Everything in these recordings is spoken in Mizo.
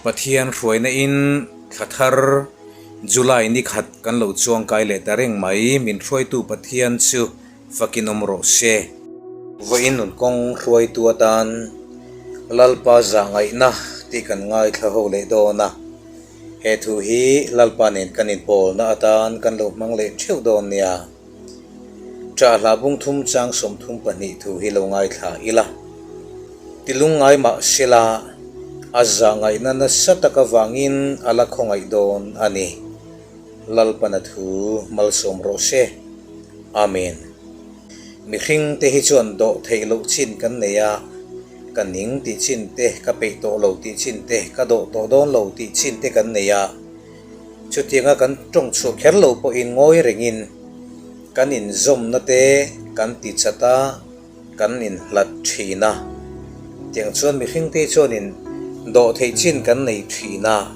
Pathian hruaina in thla thar July ni khat kan lo chuangkai leh ta reng mai, min hruaitu Pathian chu fakin awm rawh se. Vawiin nun kawng hruaitu atan Lalpa zah ngaihna tih kan ngaithla ho leh dawn a, he thu hi Lalpa nen kan inpawlna atan kan lo hmang leh theuh dawn nia. Ṭahhla bungthum chang 32 thu hi lo ngaithla ila. Ti lungngai mah sela, a zah ngaihna nasa tak avangin a la khawngaih dawn a ni. Lalpana thu malsawm rawh se. Amen. Mihring te hi chuan dawh theih loh chin kan nei a, ka ning tih chin te, ka peih tawh lo tih chin te, ka dawh tawh dawn lo tih chin te kan nei a. Chutianga kan tawng chhuah kher lo pawhin ngawi rengin kan inzawmna te kan ti chat a, kan inhlat thin a. Tiang chuan mihringte chuanin dawh theih chin kan nei thin a,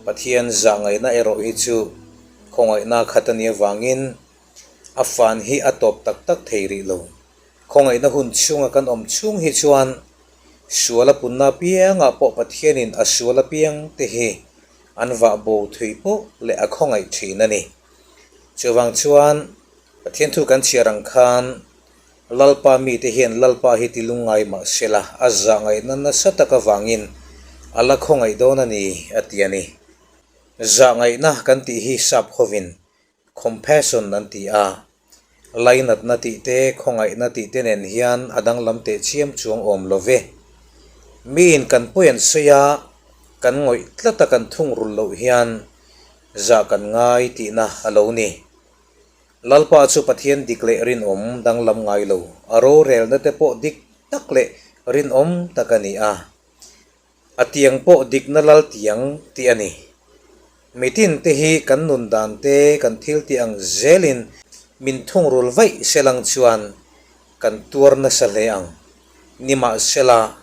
Pathian zah ngaihna erawh hi chu khawngaihna khat a nih avangin a fan hi a tawp tak tak thei rih lo. Khawngaihna hun chhunga kan awm chhung hi chuan sual a punna apiangah pawh Pathianin a sual apiang te hi an vah bo thui pawh leh a khawngaih thin a ni. Chuvang chuan Pathian thu kan chhiar ang khan Lalpa mite hian Lalpa hi ti lungngai mah sela a zah ngaihna nasa tak avangin a la khawngaih dawn a ni a ti a ni. Zah ngaihna kan tih hi sap hovin Compassion an ti a, lainatna tih te, khawngaihna tih te nen hian a danglam teh chiam chuang awm lo ve. Miin kan pawi an sawi a, kan ngawih tlat a kan thungrul loh hian zah kan ngai tihna a lo ni. Lalpa chu Pathian dik leh rinawm danglam ngai lo, a rorelna te pawh dik tak leh rinawm tak a ni a. A tiang pawh dikna lal tiang tih a ni. Mitin te hi kan nun dan te kan thil tih ang zelin min thungrul vaih selang chuan kan tuar nasa hle ang. Nimahsela,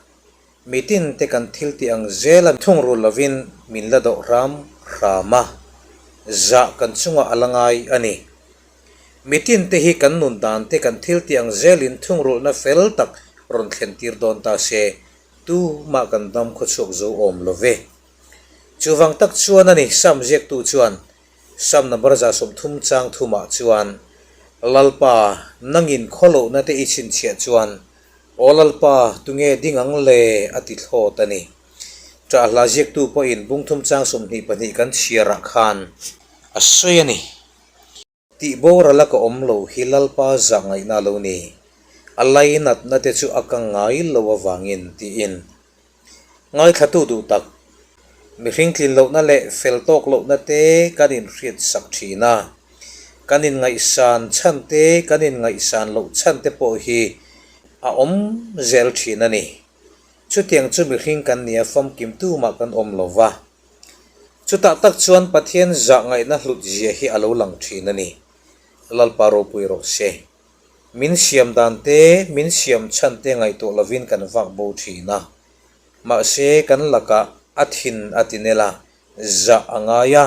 mitin te kan thil tih ang zela thungrul lovin min la doh hram hram a, zah kan chungah a la ngai a ni. Mitin te hi kan nun dan te kan thil tih ang zelin thungrulhna fel tak rawn thlen tir dawn ta se Tumah kan dam khawchhuak zo awm lo ve. Chuvang tak chuan a ni, Sam ziaktu chuan Sam number 30 chang thumah chuan, Lalpa, nangin khawlohna te i chhinchhiah chuan, Aw Lalpa, tunge ding ang le? a ti thlawt a ni. Ṭahhla ziaktu pawhin bungthum chang 22 kan chhiarah khan a sawi a ni. Tih boral a ka awm lo hi Lalpa zah ngaihna a lo ni. A lainatna te chu a ka ngai lo avangin tiin. Ngaithlatu duh tak, mihring tlin lohna leh fel tawk lohna te kan inhriat sak thin a. Kan inngaihsan chhan te, kan inngaihsan loh chhan te pawh hi a awm zel thin a ni. Chutiang chu mihring kan nia famkim tumah kan awm lo va. Chutah tak chuan Pathian zah ngaihna hlut zia hi a lo lang thin a ni. Lalpa ropui rawh se. Min siam dan te, min siam chhan te ngaihtuah lovin kan vak bo thin a. Mahse kan lakah a thin a ti nel a, zah a ngai a.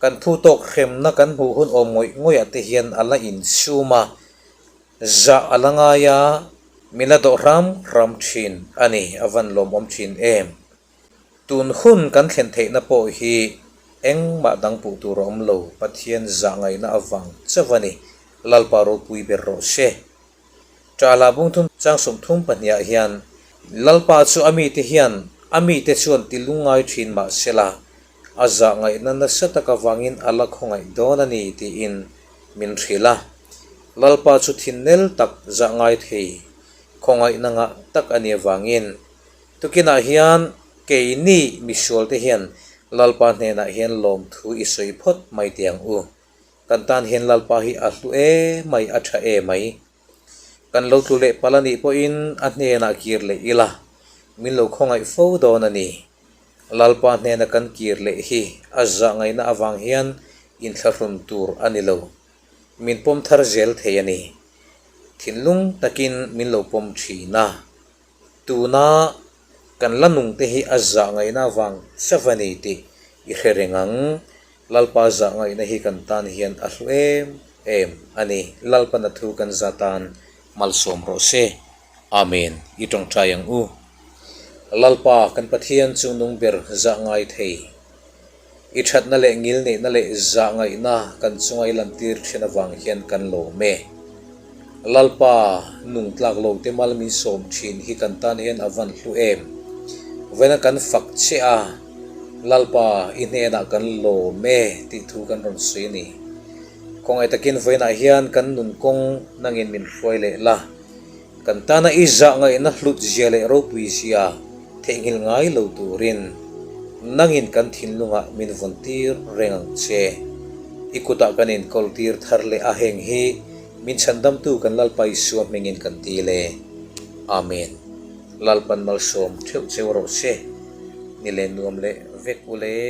Kan phu tawk hremna kan hmuh hun awm ngawih ngawih ah te hian a la insum a, zah a la ngai a, min la dawh hram hram thin a ni, a van lawmawm thin em. Tun hun kan thlen theihna pawh hi engmah dang puh tur a awm lo, Pathian zah ngaihna avang chauh a ni, Lalpa ropui ber rawh se. Ṭahla bungthum chang 32 ah hian Lalpa chu a mite hian a mite chuan ti lungngai ṭhin mah sela, a zah ngaihna nasa tak avangin a la khawngaih dawn a ni tiin min hrilh a. Lalpa chu thinnel tak zah ngai thei khawngaihna ngah tak a nih avangin Tukinah hian keini misualte hian Lalpa hnenah hian lawmthu i sawi phawt mai teh ang u. Kan tan hian Lalpa hi a hlu e mai, a tha e mai. Kan lo tlu leh palh a nih pawhin a hnenah kir leh ila, min lo khawngaih fo dawn a ni. Lalpa hnena kan kir leh hi a zah ngaihna avang hian inthlahrun tur a ni lo. Min pawm thar zel thei a ni. Thinlung takin min lo pawm thin a. Tuna kan la nung te hi a zah ngaihna avang chauh a ni tih i hre reng ang. Lalpa zah ngaihna hi kan tan hian a hlu em em a ni. Lalpan a thu kan za tan malsawm rawh se. Amen. I tawngtai ang u. Lalpa kan Pathian chu nung ber zah ngai thei. I thatna leh ngilneihna leh zah ngaihna kan chunga i lantir thin avang hian kan lawm e. Lalpa nung tlak lo te mal min sawm thin hi kan tan hian a van hlu em. Vawiina kan fak che a, Lalpa i hnenah kan lawm e tih thu kan rawn sawi a ni. Khawngaih takin vawiinah hian kan nun kawng nangin min hruai leh la. Kan tana i zah ngaihna hlut zia leh ropui zia theihnghilh ngai lo turin nangin kan thinlungah min vawn tir reng ang che. I kutah kan inkawl tir thar leh a heng hi min chhandamtu kan Lalpa Isua hmingin kan dil e. Amen. Lalpan malsawm theuh cheu rawh se. Ni leh nuam leh vek u le.